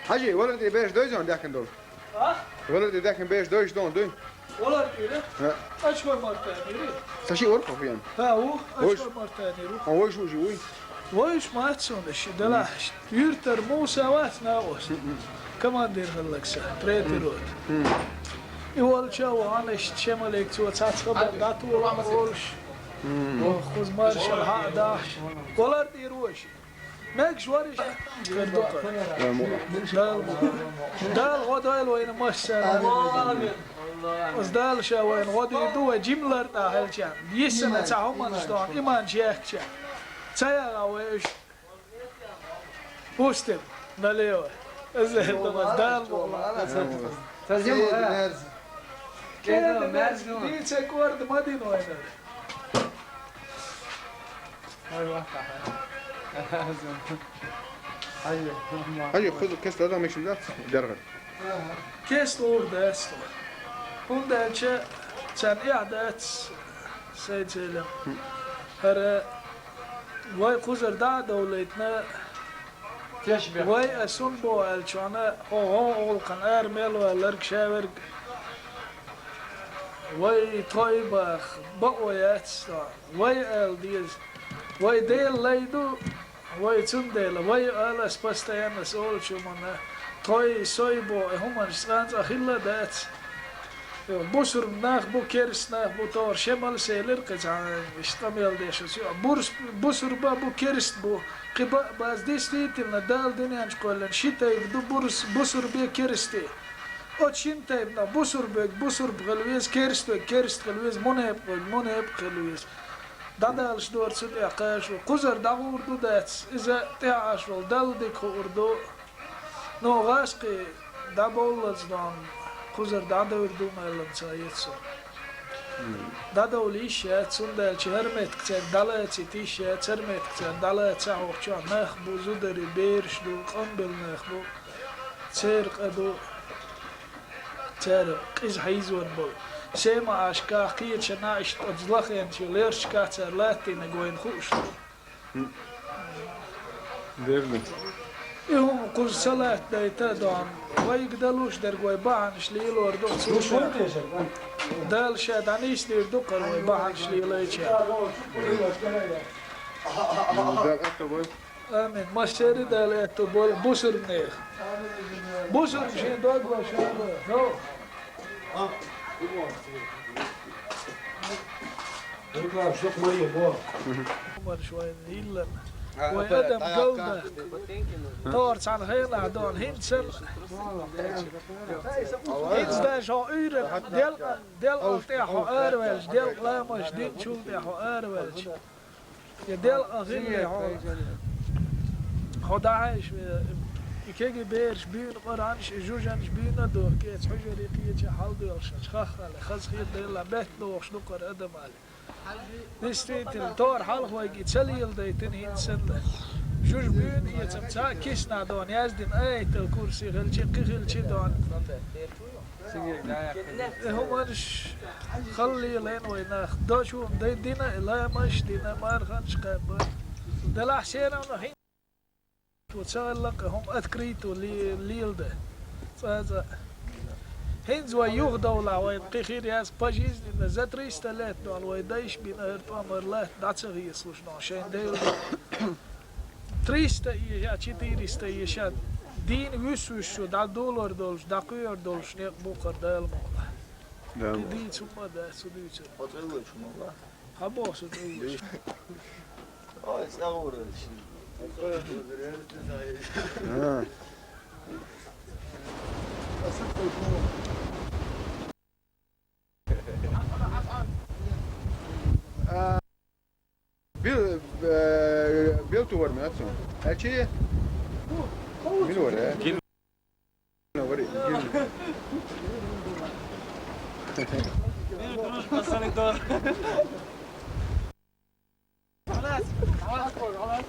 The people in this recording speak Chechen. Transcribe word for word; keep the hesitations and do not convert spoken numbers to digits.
Хьажи, валар тӀе бераш дойзан даьккхина долу? А? Валар тӀе даьккхина бераш дойзаш долу дуй? Валар тӀера? ХӀаъ. Ачхой Мартанера. Сан шиъ вара кху хьен? ХӀаъ, ву. Вуйш? Ачхой Мартанера ву. Хьан вуйш ву жи вуй? Вуйш мац суна ши, делахь, юьртара Муса вац накъост. Командир хӀаллакса, третий рот. И волча ву Ӏанаш Шемалик цо цац хабар дӀатура олуш. Ох, кхуза маршал хьаъ дахьаш. Валар тӀера вуйш. Мегаш вариш кхер дукха. Дала, Дала гӀо дойла вайна массара. Ас Дала ша вайна гӀо дийр ду вай жимлар тӀа хьелча. Йиссана ца хӀуманаш дон, иман чехкача. Ца яга вай уьш. Пустим налево. Аз это Дала боху. Ца зима. Кеда мерзгун. Дийца корда ма дин вайна. Ай, ва. Ай, ва. Хьажи, кхуза кеста адам мешан дац, дергӀа. Кеста ур дац. ХӀунда аьлча царна эхь дац, сайн целем. ХӀара вай кхузара дӀа а довлийтина, вай а сунбо аьллачохьана, хьо гӀовгӀулкхан ара мел валларг шаверг, вай тхо и баха, бакъо яц, вай ала деза. Вай Дела лай ду, вай цундела, вай ала ас постоянно ас олучу хӀуманна, тхой, сой бо, и хӀуманаш цкъа-цкъа хилла дац. Бусурба нах бу, керст нах бу, тохара шемал селира кхин цхьа, иштта къамел деш аса. Бурс-, бусурба бу, керст бу, кхин бакъ бац, действительно, Дала дуьнен чу кхоьллина ши тайпа ду бурс-, бусурбе, керсте. Оцу шина тайпанах бусурбег бусурба хила веза, керстбег керст хила веза, мунепакъбег мунепакъ хила веза. ДӀадалаш дора цу тӀехь кхаша ву. Кхузара дӀагӀур ду дац, иза тӀехь Ӏаш волу Далла дика хуур ду. Ну, гӀазкхий дӀабовллалц дон, кхузара дӀадовр ду меллан ца эца суна. ДӀадовла йиш яц, цундела чи хӀара меттиг цаьрга дӀалацийта йиш яц, хӀара меттиг цаьрга дӀалаца хьокхучохь нах бу, зударий, бераш ду, къамбелла нах бу. Церан къа ду, цара къиза хьийзор болу. Сема Ӏаш кхечанхьа иштта оцу лахенчу лерчу кхаьчара латтийнарг вайна хууш ду. Дерриг. И хӀума кхуза ца латтадайта а дон, вайга далуш дерг вай бахьанаш лелор ду цу. Дала ша дӀанисдийр ду кхара вай бахьанаш лелайча. Дала аьтто бойла. Амин. Массеран Дала аьтто бойла бусурбанех. Бусурба шен дог ван шаьра. Ну. Марш вайна йиллина. Вай адам галдаккха. Тохара цхьана хенахь дон хӀинца санна. ХӀинца даже хьо уьйран делкъа, делкъал тӀехь хьо араваьлча, делкъа ламазаш динчул тӀехь хьо араваьлча. Я делкъа хилли хьо, хьо дӀахьаьжча, и кегий бераш буьйна, Къуръанаш, и жужанаш буьйна а ду, кеца хьуьжаре кхеча хьалдоьлхуш, хаххале, хаза хетаделла, бетта дохуш ду кхара адам аьлла. Действительно, тохара хьалха вайга и ца леладайтина хӀинца санна. Жуж буьйна эцам цхьа а киснахь дон, яздина аятал курси хилчи, кхин хилчи дон. Э, хӀуманаш халла лелайна вай нах. Дочун дай дина, ламазаш дина, марханаш кхаьбна. Делахь сенах но хӀин ца аьлла кхин хӀума открыто ле-, лелада. Цкъа-цкъа. ХӀинца вай юхадовлахь вайна кхин хир яц пожизненно, за триста лет дон вай дайша бина хӀара тӀом, хӀара латта дӀа ца хецалуш дон шайн Дела. Триста эша, четыреста эша дийна вуьсуьш шу, дӀадолор долуш, дӀакхоьхьур долуш некъ бу кхара Дала мукъалахь. Дала. Кхин дийца хӀумма а дац цу дуьйцург. Хьо цӀе вуьйцуш ма ву? Хьан боху со цӀе вуьйцуш? Ой, цӀе вуьйцуш. А. А, бил-, э, билту вара ма яц. А чи? Мин вара? Гин вара, гин. Мин дружба санидор.